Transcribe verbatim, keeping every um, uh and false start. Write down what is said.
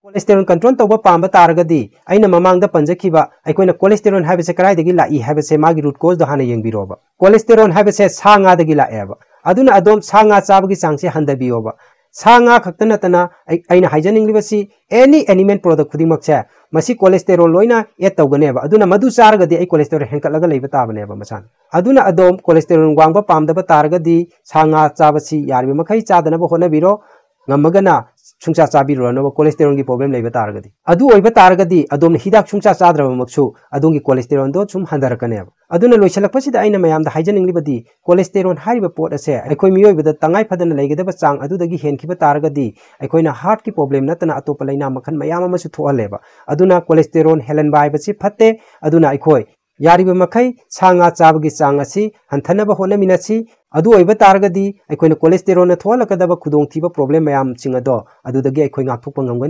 Cholesterol control ꯇꯧꯕ ꯄꯥꯝꯕ ꯇꯥꯔꯒꯗꯤ ꯑꯩꯅ ꯃꯃꯥꯡꯗ ꯄꯟꯖꯈꯤꯕ ꯑꯩꯈꯣꯏꯅ cholesterol ꯍꯥꯏꯕꯁꯦ ꯀꯗꯥꯏꯗꯒꯤ ꯂꯥꯛꯏ ꯍꯥꯏꯕꯁꯦ ꯃꯥꯒꯤ root causeꯗꯣ ꯍꯥꯟꯅ ꯌꯦꯡꯕꯤꯔꯣꯕ꯫ Cholesterol ꯍꯥꯏꯕꯁꯦ ꯁꯥ ꯉꯥꯗꯒꯤ ꯂꯥꯛꯑꯦꯕ꯫ ꯑꯗꯨꯅ ꯑꯗꯣꯝ ꯁꯥ ꯉꯥ ꯆꯥꯕꯒꯤ ꯆꯥꯡꯁꯦ ꯍꯟꯊꯕꯤꯌꯣꯕ꯫ ꯁꯥ ꯉꯥ ꯈꯛꯇ ꯅꯠꯇꯅ ꯑꯩ-, ꯑꯩꯅ ꯍꯥꯏꯖꯅꯤꯡꯂꯤꯕꯁꯤ any animal product ꯈꯨꯗꯤꯡꯃꯛꯁꯦ ꯃꯁꯤ cholesterol ꯂꯣꯏꯅ add ꯇꯧꯒꯅꯦꯕ꯫ ꯑꯗꯨꯅ ꯃꯗꯨ ꯆꯥꯔꯒꯗꯤ ꯑꯩ cholesterol ꯍꯦꯟꯒꯠꯂꯒ ꯂꯩꯕ ꯇꯥꯕꯅꯦꯕ ꯃꯁꯥꯅ꯫ ꯑꯗꯨꯅ ꯑꯗꯣꯝ cholesterol ꯋꯥꯡꯕ ꯄꯥꯝꯗꯕ ꯇꯥꯔꯒꯗꯤ ꯁꯥ ꯉꯥ ꯆꯥꯕꯁꯤ ꯌꯥꯔꯤꯕ ꯃꯈꯩ ꯆꯥꯗꯅꯕ ꯍꯣꯠꯅꯕꯤꯔꯣ꯫ ꯉꯝꯃꯒꯅ ꯁꯨꯡꯆꯥ ꯆꯥꯕꯤꯔꯨꯔꯅꯨꯕ, cholesterolꯒꯤ problem ꯂꯩꯕ ꯇꯥꯔꯒꯗꯤ꯫ ꯑꯗꯨ ꯑꯣꯏꯕ ꯇꯥꯔꯒꯗꯤ ꯑꯗꯣꯝꯅ ꯍꯤꯗꯥꯛ ꯁꯨꯡꯆꯥ ꯆꯥꯗ꯭ꯔꯕꯃꯛꯁꯨ ꯑꯗꯣꯝꯒꯤ cholesterolꯗꯣ ꯁꯨꯝ ꯍꯟꯊꯔꯛꯀꯅꯦꯕ꯫ ꯑꯗꯨꯅ ꯂꯣꯏꯁꯤꯜꯂꯛꯄꯁꯤꯗ ꯑꯩꯅ ꯃꯌꯥꯝꯗ ꯍꯥꯏꯖꯅꯤꯡꯂꯤꯕꯗꯤ cholesterol ꯍꯥꯏꯔꯤꯕ ꯄꯣꯠ ꯑꯁꯦ ꯑꯩꯈꯣꯏ ꯃꯤꯑꯣꯏꯕꯗ ꯇꯉꯥꯏ ꯐꯗꯅ ꯂꯩꯒꯗꯕ ꯆꯥꯡ ꯑꯗꯨꯗꯒꯤ ꯍꯦꯟꯈꯤꯕ ꯇꯥꯔꯒꯗꯤ ꯑꯩꯈꯣꯏꯅ heartꯀꯤ problem ꯅꯠꯇꯅ ꯑꯇꯣꯞꯄ ꯂꯩꯅꯥ ꯃꯈꯜ ꯃꯌꯥꯝ ꯑꯃꯁꯨ ꯊꯣꯛꯍꯜꯂꯦꯕ꯫ ꯑꯗꯨꯅ cholesterol ꯍꯦꯜꯍꯟꯕ ꯍꯥꯏꯕꯁꯤ ꯐꯠꯇꯦ꯫ ꯑꯗꯨꯅ ꯑꯩꯈꯣꯏ ꯌꯥꯔꯤꯕ ꯃꯈꯩ ꯁꯥ ꯉꯥ ꯆꯥꯕꯒꯤ ꯆꯥꯡ ꯑꯁꯤ ꯍꯟꯊꯅꯕ ꯍꯣꯠꯅꯃꯤꯟꯅꯁꯤ꯫ ꯑꯗꯨ ꯑꯣꯏꯕ ꯇꯥꯔꯒꯗꯤ ꯑꯩꯈꯣꯏꯅ cholesterolꯅ ꯊꯣꯛꯍꯜꯂꯛꯀꯗꯕ ꯈꯨꯗꯣꯡꯊꯤꯕ problem ꯃꯌꯥꯝꯁꯤꯡ ꯑꯗꯣ ꯑꯗꯨꯗꯒꯤ ꯑꯩꯈꯣꯏ ꯉꯥꯛꯊꯣꯛꯄ ꯉꯝꯒꯅꯤ꯫